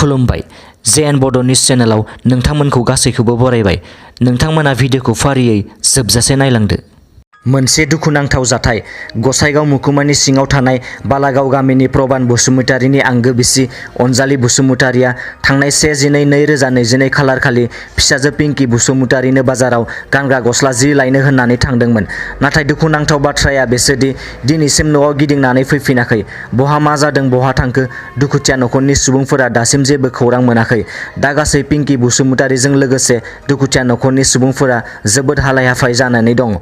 खुलुमबाय। जेएन बड' निउज चेनेलाव नोंथांमोनखौ गासैखौबो बरायबाय। नोंथांमोना भिडिअखौ फारियै जोबजासे नायलांदो। मोनसे दुखुनांथाव जाथाय। गसाइगाव महकुमानि सिङाव थानाय बालागाव गामिनि प्रबान बसुमतारीनि आंगो बिसि अनजालि बसुमतारीया थांनाय 1/12/2022 खालारखालि फिसाजो पिंकी बसुमतारीनो बाजाराव गानग्रा गस्ला जि लायनो होननानै थांदोंमोन। नाथाय दुखुनांथाव बाथ्राया बेसोदि दिनैसिम न'आव गिदिंनानै फैफिनाखै। बहा मा जादों, बहा थांखो? दुखुथिया नखरनि सुबुंफोरा दासिम जेबो खौरां मोनाखै। दा गासै पिंकी बसुमतारीजों लोगोसे दुखुथिया नखरनि सुबुंफोरा जोबोद हालाय-हाफाय जानानै दं।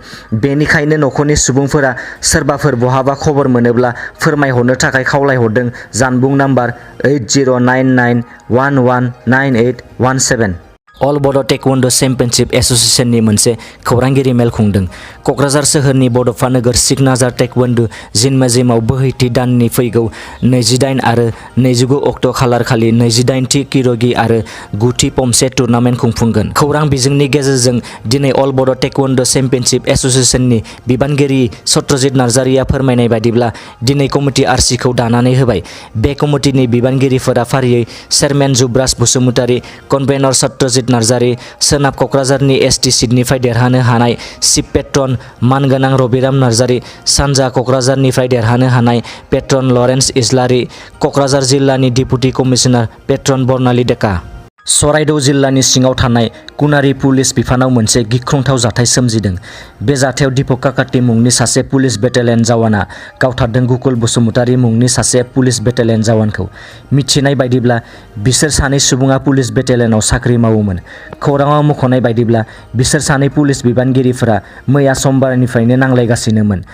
बेनिखायनो नखरनि सुबुंफोरा सोरबाफोर बहाबा खबर मोनोब्ला फोरमायहरनो थाखाय खावलायहरदों। जानबुं नाम्बार 8099119817। अल बड' टेक्वान्ड' चेम्पियनशिप एस'सिएशननि मोनसे खौरांगिरि मेल खुंदों। क'क्राझार सोहोरनि बड'फा नोगोर सिगनाजार टेक्वान्ड' जिमनाजियामाव बोहैथि दाननि फैगौ 28 आरो 29 अक्ट' खालारखालि 28थि किर'गि आरो 9थि पमसे टुर्नामेन्ट खुंफुंगोन। खौरां बिजोंनि गेजेरजों दिनै अल बड' टेक्वान्ड' चेम्पियनशिप एस'सिएशननि बिबानगिरि सत्यजित नार्जारिया फोरमायनाय बायदिब्ला दिनै कमिटि आरसिखौ दानानै होबाय। बे कमिटिनि बिबानगिरिफोरा फारियै चेयारमेन जुबराज बसुमतारी, कनभेनर सत्यजित नार्जारि, सोनाब क'क्राझारनि एसटि सिटनिफ्राय देरहानो हानाय चिफ पेट्रन मानगोनां रबिराम नार्जारि, सानजा क'क्राझारनिफ्राय देरहानो हानाय पेट्रन लरेन्स इस्लारि, क'क्राझार जिल्लानि deputy commissioner patron Barnali Deka. Charaideo जिल्लानि सिङाव थानाय कुनारि पुलिस बिफानाव मोनसे गिख्रंथाव जाथाय सोमजिदों। बे जाथायाव दीपक काकाति मुंनि सासे पुलिस बेटालियन जवाना गावथारदों गुकुल बसुमतारी मुंनि सासे पुलिस बेटालियन जवानखौ। मिथिनाय बायदिब्ला बिसोर सानै सुबुङा पुलिस बेटालियनाव साख्रि मावोमोन। खौराङाव मख'नाय बायदिब्ला बिसोर सानै पुलिस बिबानगिरिफोरा मैया समबारनिफ्रायनो नांलायगासिनोमोन।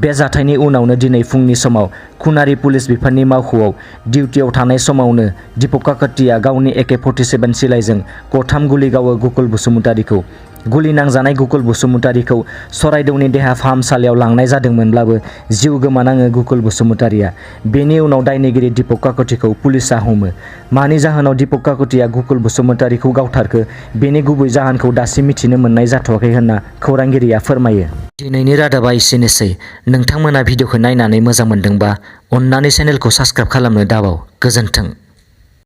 बे जाथायनि उनावनो दिनै फुंनि समाव कुनारि पुलिस बिफाननि मावख'आव डिउटियाव थानाय समावनो दीपक काकातिया गावनि AK-47 सिलाइजों गरथाम गुलि गावो गुकुल बसुमतारीखौ। गुलि नांजानाय गुकुल बसुमतारीखौ चराइदेउनि देहा फाहामसालियाव लांनाय जादोंमोनब्लाबो जिउ गोमानाङो गुकुल बसुमतारीया। बेनि उनाव दायनिगिरि दीपक काकातिखौ पुलिसआ हमो। मानि जाहोनाव दीपक काकातिया गुकुल बसुमतारीखौ गावथारखो, बेनि गुबै जाहोनखौ दासिम मिथिनो मोननाय जाथ'वाखै होनना खौरांगिरिया फोरमायो। दिनैनि रादाबा एसेनोसै। नोंथांमोना भिडिअखौ नायनानै मोजां मोनदोंबा अन्नानै चेनेलखौ साबस्क्राइब खालामनो दाबाव। गोजोन्थों।